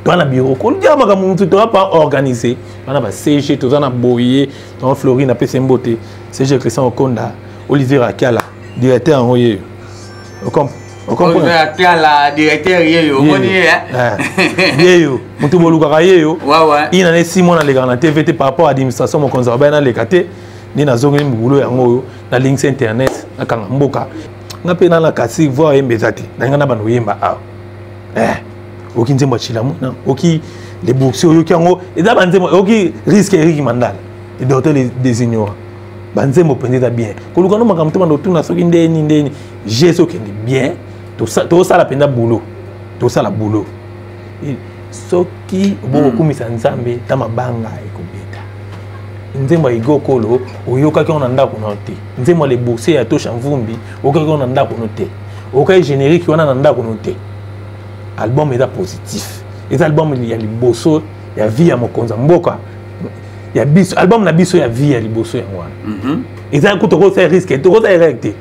toza na bureau kolia makambo mosusu, toza pas organisé, toza na ba CG, toza na boye toza Florine apesi mbote, CG Christian Okonda, Olivier Akiala, directeur yango yeyo. Akiala directeur yeyo, omoni ye. Yeyo motu bolukaka yeyo. Ina ne 6 mois nalekaka na TV te par rapport à administration. Mokonzi abaye naleka te, nde nazongeli mobulu yango oyo, nalingisi internet, nakanga mboka nga mpe na kasi voi oyemba eza te, nalinga na bando oyemba awa. Oyoki nzembo ya Chilamuna, oyoki les boursiers, oyoki yango eza banzembo, oyoki risque Eric Mandala, le docteur des ignorants. Banzembo mpenza eza bien. Koluka no makambo te, bando otuna soki ndeni ndeni je ezokende bien. Tosala mpenza boulot, tosala boulot. Soki obokokumisa Nzambe ta mabanga ekobeta. Nzembo ya Igokolo oyokaki yango na ndako na yo te. Nzembo ya le boursier ya Tosha Mvumbi oyokaki yango na ndako no te. Oyokaki générique wana na ndako no te. Album eza positif, eza album ya liboso ya vie ya mokonzi ya mboka ya biso, album na biso ya vie ya liboso yango wana. Eza kutu tokosala risque, tokosala erreur te.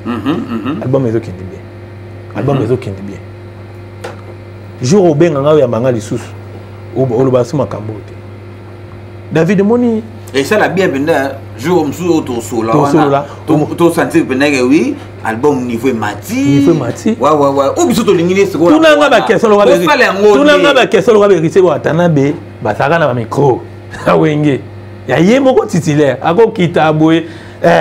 Album ezokende bien, album ezokende bien. Jour obenga ngai, oyamba ngai lisusu, oloba so makambo te, David, omoni. Esala bien mpenza. Jour mosusu oyo tosola wana, tosentir mpenza ke oui, album niveau emati. Niveau emati. Wawawa, oyo biso tolingi nde sikoyo. Tunanga baquestion lokola, baquestion lokola Héritier Watanabe bazalaka na bamicro na Wenge ya ye moko titulaire, akokita boye,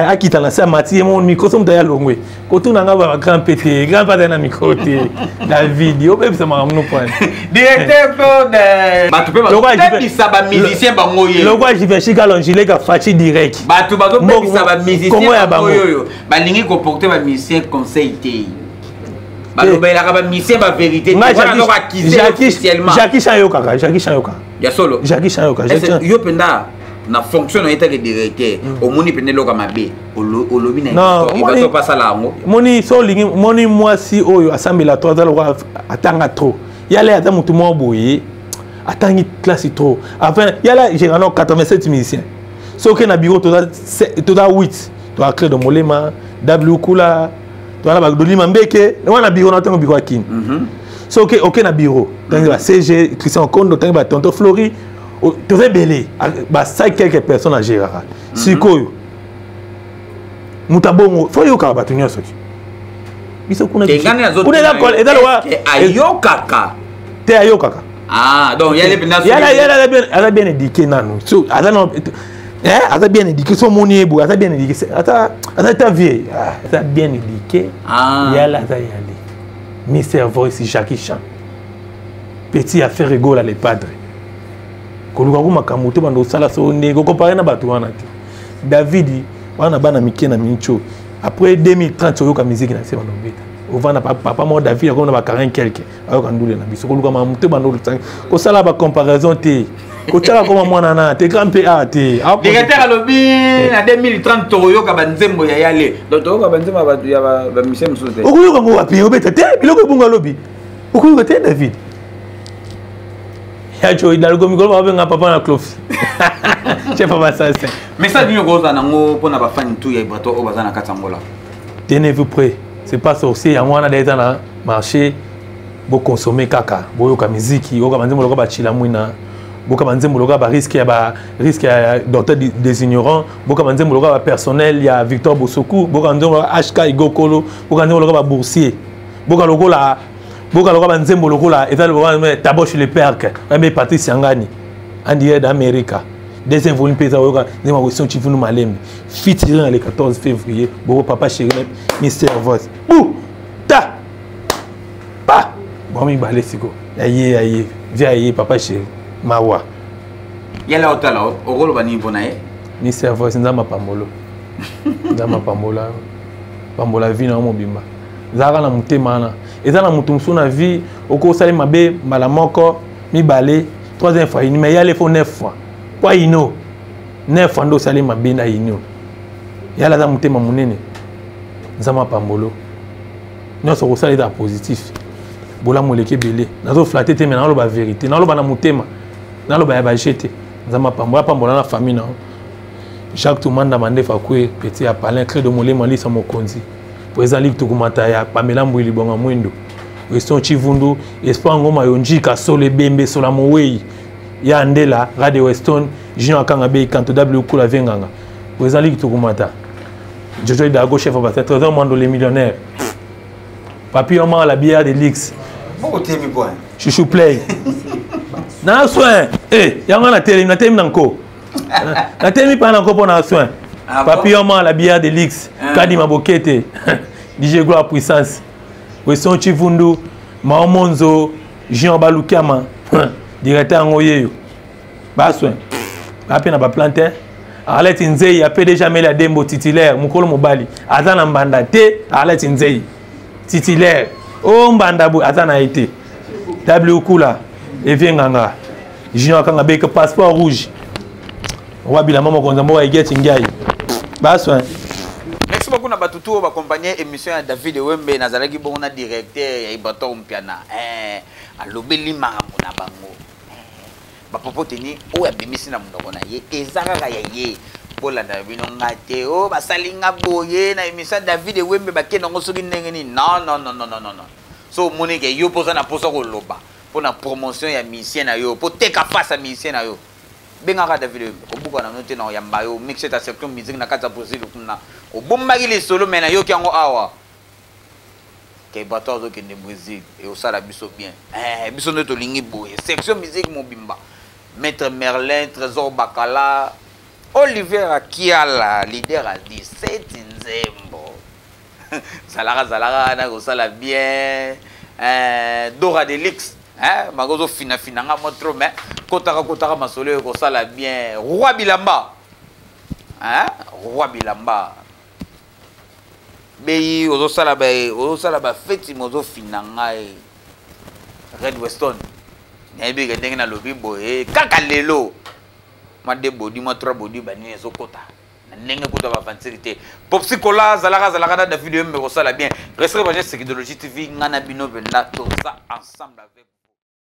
akita na se, amati ye moko micro, so moto aya longwe. Kotuna nga ba grand p te, grand p azali na micro te. David, obebisa makambo no point. Directeur Claude, bato mpe bazopepisa bamusicien bango ye. Lokwa Jiveshi Kalonjileka Faci direct. Bato bazopepisa bamusicien bango oyo balingi koporte bamusicien conseil te, balobelaka bamusicien bavérité. Jackie Chan yokaka, Jackie Chan yokaka. Ya solo? Jackie Chan yokaka. Yo mpenza na fonction na ye take directeur, omoni mpenza eloko mabe, olobi na bato basala yango? Moni so olingi, moni mwasi oyo asambela trop, aza lokola atanga trop. Yala aza motu moko boye, atangi classe trop. Enfin yala gérano 87 musicien, soki na bureau toza 8, toza Clé de Molema, W Kula, toza na Badolima Mbeke wana bureau na ntango bureau ya Kini. Soki oke na bureau, tangi ba CG Christian Kondo, tangi ba tonton Flori, toza ebele, ba 5 quelques personnes agéraka. Sikoyo moto abongo fo oyokaka bato nyonso ti biso kuna. Ayokaka? Te, ayokaka. Ah, donc yale mpenza aza bien éduqué nanu, aza aza bien éduqué. So omoni ye boye, aza bien éduqué, aza ta vie, aza bien éduqué. Yala aza yale Mr Voice Jackie Chan, petit affaire egola le padre. Koluka ku makambo te, bando osala so ndenge kocomparer na bato wana te, David. Wana bana mike na mincho, après 2030 oyoka musique na se bando obeta. Ovanda papa moko David akoma na ba 40 quelque, ayoka ndule na biso. Koluka makambo te, banda olutangi kosala bacomparaison te, kotyaka koma mwana na te, grand mpe a te. Directeur alobi na 2030 tokoyoka banzembo ya yale. Donc tokoyoka banzembo ya bato ya bamusicien mosusu te. Okoyoka ngo wapi? Obeta te biloko ebongo alobi, okoyoka te. David ya jo Hidalgo, mikolo babenga papa na clofi, chef ya basassin. Message nini okozala nango mpona bafani tu ya Ibrator oyo baza na kati ya Ngola? Tenez-vous prêt, c'est pas sorcier. Yango wana da eza na marché, boconsommer kaka, boyoka miziki, oyoka banzembo lokola bachila mwina, boyoka banzembo lokola barisque ya barisque ya Docteur des ignorants, boyoka banzembo lokola bapersonnel ya Victor Bosoku, boyoka banzembo lokola HK Igokolo, boyoka banzembo lokola baboursier, boyoka lokola banzembo lokola eza lokola Taboche le Perque oyambe Patrice Yangani en direct d'Amérique. Deuxième volume mpe eza, oyoka nzembo ya Weston Chivunu Malembe featuring na le 14 février. Boko papa chéri, Mister Voice bu ta pa bango mibale siko ya ye, ya ye via ye papa chéri mawa. Yala otala, okoloba nini mpona ye? Mister Voice, Nzambe apambolo, Nzambe apambola, pambola vie na yo mobimba. Ezalaka na motema wana, eza na moto mosusu na vie okosali mabe mbala moko, mibale, troisième fois ini, mais yale faut neuf fois po ayino, neuf fois nde osali mabe na yino. Yala aza motema monene. Nzambe apambolo nyonso kosala eza positif, bolamu eleki ebele. Nazoflatter te, me naloba vérité, naloba na motema, naloba ya baje te. Nzambe apambola, apambola na famille na yo. Jacques Tumanda Mandefa Kwe, petit ya Palin Credo, Molema Lisa Mokonzi, président Ligue Tukumata ya Pamela Mbwili Bonga Mwindo, Weston Chivundu, Espoir Ngoma Yonjika Solo Ebembe Sola Mowei ya Andela Radio Weston Junior Akanga Bei Kanto W Kula Venganga, président Ligue Tukumata, Jojo Idago, chef of Trésor Mwando les millionnaires, Papi Omar la bière de Lix. Bokotemi point. Chouchou Play na soin eh yango na telemi, na telemi na nko, natemi mpa na nko mpo na soin. Ah bon? Papi Omar la bière de Lix. Ah. Kadima Bokete, DJ Gloire Puissance, Weston Chivundu, Mao Monzo, Jean Balukiama, directeur yango yeyo basoin bape na baplante. Arlette Nzei ape déjà mele ya Dembo, titulaire mokolo mobali aza na mbanda te. Arlette Nzei titulaire o mbanda boye aza na ye te. W Kula Evie Nganga Junior Akanga Beka passeport rouge roi bilamba mokonzi mboka Egeti Ngiai basoin. Merci beaucoup na bato tu oyo baaccompagne émission ya David Wembe. Nazalaki bongo na directeur ya Ibrator Mpiana. Alobeli makambo na bango. Bapopo teni oyo abimisi na monoko na ye eza kaka ya ye. Bolanda bino nga te oyo basali nga boye na émission ya David Wembe, bakende yango soki ndenge nini. Non, non, non, non, non, non, non. So omoni ke yo mpoza na mposa koloba mpo na promotion ya musicien na yo, mpo teka face ya musicien na yo, bengaka David Wembe. Kobuka nano te na oyamba yo mixe ta section musique na kati ya Brésil kuna. Obombaki lisolo me nayoki yango awa ke bato azokende Brésil, eosala biso bien. Biso nde tolingi boye section musique mobimba: Maître Merlin, Trésor Bakala, Olivier Akiala, leader ya 17 nzembo. Zalaka, zalaka na kosala bien. Dora Delix, hein, makozo fina fina nga mo trop, mais kotaka kotaka masolo oyo kosala bien. Roi Bilamba, hein, Roi Bilamba bei ozosala ba ozosala bafeti me ozofina ngai. Red Weston, nayebi ke ndenge nalobi boye kaka lelo mwa de bodi, mwa trois bodi, banini ezokota na ndenge kuta baventure te. Popsi Kola azalaka, azalaka na David Wembe kosala bien. Restez branché Sekidologie TV. Ngai na bino mpenza toza ensemble avec.